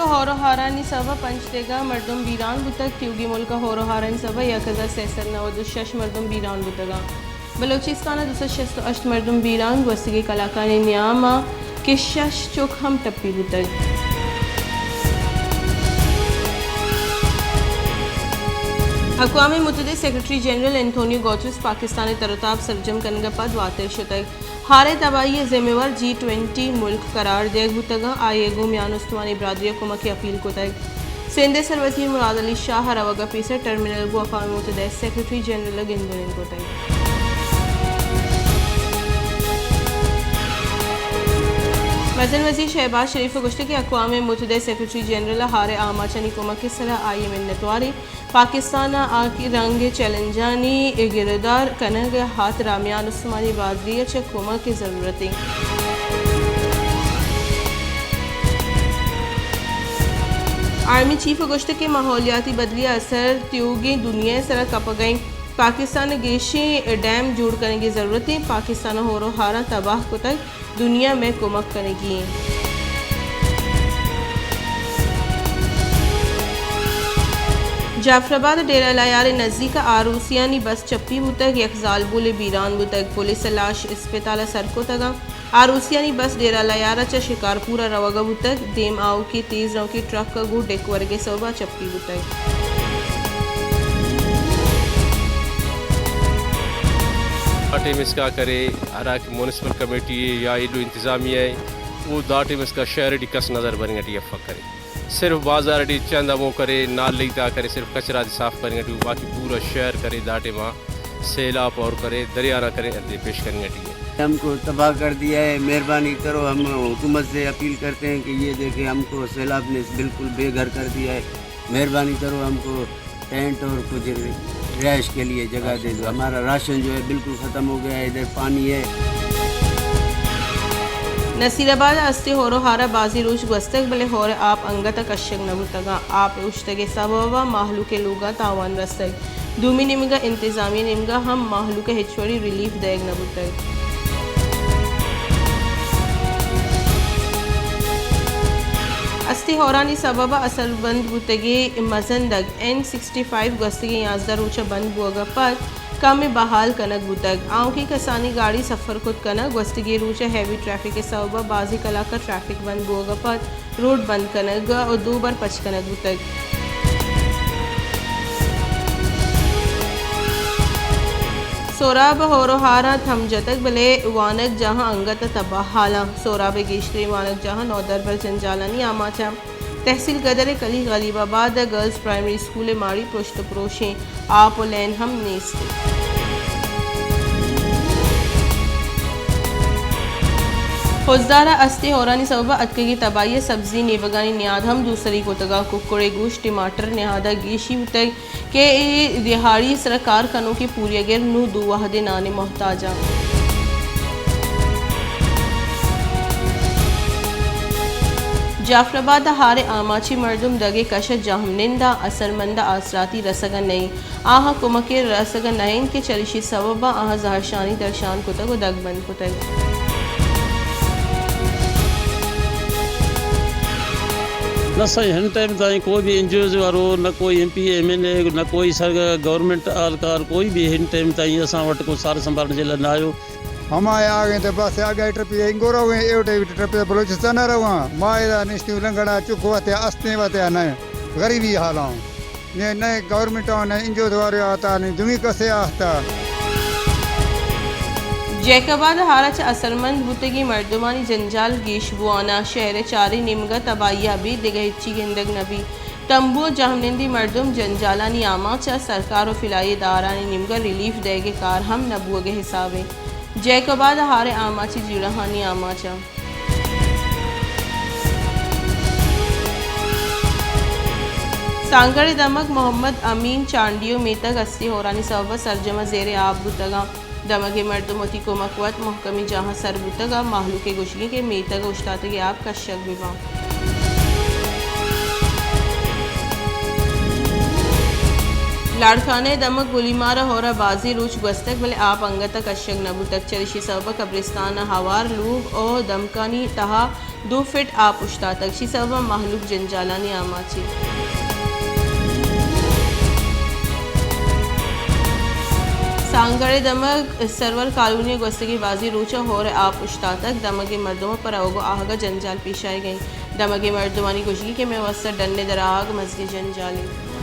ہور و ہارانی سبب ءَ پنچ دگہ مردم بیران بوتگ۔ تیوگیں ملک ءَ ہور و ہارانی سبب ءَ یک ہزار سئے سد نود و شش مردم بیران بوتگ اَنت۔ بلوچستان ءَ دو سد شست و ہشت مردم بیران، گوستگیں کلاکانی نیام ءَ کہ شش چک ہم ٹپی بوتگ۔ اقوام متحدہ ءِ سیکرٹری جنرل انتونیو گوترس پاکستان ءِ تر و تاب سرجم کنگ ءَ پد واتر شتگ۔ ہار ءِ تباہی ءِ ذمہ وار جی ٹوئنٹی ملک قرار دیگ بوتگ اَنت۔ آئی ءَ گوں میان استمانی برادری ءَ کمک ءِ اپیل کتگ۔ سندھ ءِ سروزیر مراد علی شاہ ءَ روگ ءَ پیسر ٹرمینل ءَ گوں اقوام متحدہ ءِ سیکرٹری جنرل ءَ گند ءُ نند کتگ۔ مزن وزیر شہباز شریف ءَ گوشتگ کہ اقوام متحدہ ءِ سیکرٹری جنرل ءَ ہار ءِ آماچانی کمک ءِ سرا آئی ءِ منتوار ایں۔ پاکستان ءَ آ رنگ ءِ چیلنجانی گرودار کنگ ءِ ہاترا میان استمانی برادری ءَ چہ کمک ءِ ضرورت ایں۔ آرمی چیف ءَ گوشتگ کہ ماحولیاتی بدلی ءِ اثر تیوگیں دنیا ءِ سرا کپگ ءَ ایں۔ پاکستان ءَ گیشیں ڈیم جوڑ کنگ ءِ ضرورت ایں۔ پاکستان ءَ ہور ءُ ہاراں تباہ کتگ۔ دنیا مئے کمک کنگی ایں۔ جعفر آباد ءِ ڈیرہ لیار ءِ نزیک ءَ آروسیانی بس چپی بوتگ، یک زالبولے بیران بوتگ۔ پولیس ءَ لاش اسپتال ءَ سر کتگ اَنت۔ آروسیانی بس ڈیرہ لیار ءَ چہ شکارپور ءَ روگ ءَ بوتگ۔ دیم آؤکیں تیز روکیں ٹرک ءَ گوں ڈیک ورگ ءِ سوب ءَ چپی بوتگ۔ آ ٹیم اسکا کرے، ہرا کہ میونسپل کمیٹی اے یا ایلو انتظامیہ اے، او دا ٹیم اسکا شہر ٹی کس نظر بننگ ٹی افک کرے۔ صرف بازار ٹی چند ہمو کرے، نال لئی تا کرے، صرف کچرا تے صاف کننگ ٹی، باقی پورا شہر کرے دا ٹیم آ سیلاب اور کرے، دریا نا کرے، ادے پیش کننگ ٹی اے۔ ہم کو تباہ کر دیا ہے، مہربانی کرو، ہم حکومت سے اپیل کرتے ہیں کہ یہ دیکھیں، ہم کو سیلاب نے بالکل بے گھر کر دیا ہے، مہربانی کرو، ہم کو ٹینٹ اور کچھ رہائش کے لیے جگہ دے دو۔ ہمارا راشن جو ہے بالکل ختم ہو گیا ہے، ادھر پانی ہے۔ نصیر آباد ءَ استیں ہور ءُ ہار ءَ بازیں روچ گوستگ، بلے ہور ءِ آپ انگت ءَ کشگ نہ بوتگ اَنت۔ آپ ءِ اوشتگ ءِ سبب ءَ مہلوک ءِ لوگاں تاوان رستگ۔ دومی نیمگ ءَ انتظامیہ ءِ نیمگ ءَ ہم مہلوک ءَ ہچ وڑیں ریلیف دئیگ نہ بوتگ۔ استیں ہورانی سبب ءَ اثرمند بوتگیں مزن دگ این سکسٹی فائیو گوستگیں یازدہ روچ ءَ بند بوگ ءَ پد کمے بحال کنگ بوتگ۔ آؤکیں کسانیں گاڑی سفر کت کنگ، گوستگیں روچ ءَ ہیوی ٹریفک ءِ سوب ءَ بازیں کلاک ءَ ٹریفک بند بوگ ءَ پد روڈ بند کنگ ءُ دوبر پچ کنگ بوتگ۔ سوراب ءَ ہور ءُ ہاراں تھم جتگ، بلے وانگجاہاں انگت ءَ تباہ حالاں۔ سوراب ءِ گیشتریں وانگجاہاں نودربر جنجالانی آماچ اَنت۔ تحصیل گدر ءِ کلی غلیب آباد ءَ گرلز پرائمری اسکول ءِ ماڑی پرشت ءُ پروشیں، آپ ءُ لین ہم نیست اِنت۔ خضدار ءَ استیں ہورانی سبب ءَ اتکگیں تباہی ءَ سبزی نیبگانی نیاد ہم دوسری کتگ اَنت۔ ککڑ ءِ گوشت، ٹماٹر نیاد ءَ گیشی بوتگ کہ اے دیہاڑی ءِ سرا کار کنوکیں پوریاگر نوں دو وہدے نان ءِ محتاج اَنت۔ جعفر آباد ءَ ہار ءِ آماچیں مردم دگ ءِ کش ءَ جہمنند اَنت، اثرمند ءَ آسراتی رسگ ءَ نہ اِنت۔ آہاں کمکے رسگ ءَ نہ اِنت کہ چریشی سبب ءَ آہاں زہرشانی درشان کتگ ءُ دگ بند کتگ۔ نہ سائیں، ہن ٹائم تائیں کوئی بھی این جی اوز وارو، نہ کوئی ایم پی اے، ایم این اے، نہ کوئی سر گورنمنٹ اہلکار، کوئی بھی ہن ٹائم تائیں اساں وٹ کو سار سنبھالنے جیلا نہ آیو۔ ہما آگیں تو بس اگہ ٹرپی انگو رویں، اے ٹرپی بلوچستان ءَ رواں۔ ما ادا نشتیں لنگڑا چک وتے استیں وتے نہ غریبی حالاں۔ نئے، نئے گورنمنٹ آں، نئے این جی او دوارے آتا، نئے دومی کسے آتا۔ جیکب آباد ہار ءَ چہ اثرمند بوتگیں مردمانی جنجال گیش بوان اَنت۔ شہر ءِ چاریں نیمگ ءَ تباہی ءَ ابید دگہ ہچی گندگ نہ بیت۔ تمبو ءُ جہمنندیں مردم جنجالانی آماچ اَنت، سرکار ءُ فلاحی ادارھانی نیمگ ءَ ریلیف دئیگ ءِ کار ہم نہ بوگ ءِ حساب اِنت۔ جیکب آباد ہار ءِ آماچیں جیڑہانی آماچ اَنت۔ سانگڑ ءِ دمگ محمد امین چانڈیو میتگ استیں ہورانی سوب ءَ سرجم ءَ زیر آب بوتگ اَنت۔ دمگ ءِ مردم وتی کمک وت مہکمیں جاہاں سر بوتگ ءُ مہلوک ءِ گوشگ اِنت کہ میتگ ءَ اوشتاتگیں آپ کشگ بہ باں۔ لاڑکانہ ءِ دمگ گولیمار ءَ ہور ءَ بازیں روچ گوستگ، بلے آپ انگت ءَ کشگ نہ بوتگ، چریشی سبب ءَ قبرستان ءَ ہوار لوگ ءُ دمکانی تہا دو فٹ آپ اوشتاتگ، چی سبب ءَ مہلوک جنجالانی آماچ اِنت۔ سانگڑ ءِ دمگ سرور کالونی ءَ گوستگیں بازیں روچ ءَ ہور ءِ آپ اوشتاتگ، دمگیں مردماں پہ روگ ءُ آہگ ءَ جنجال پیش آیگ ءَ اِنت۔ دمگیں مردمانی گوشگ اِنت کہ مئے واستہ ڈن ءِ درآہگ مزنیں جنجالے۔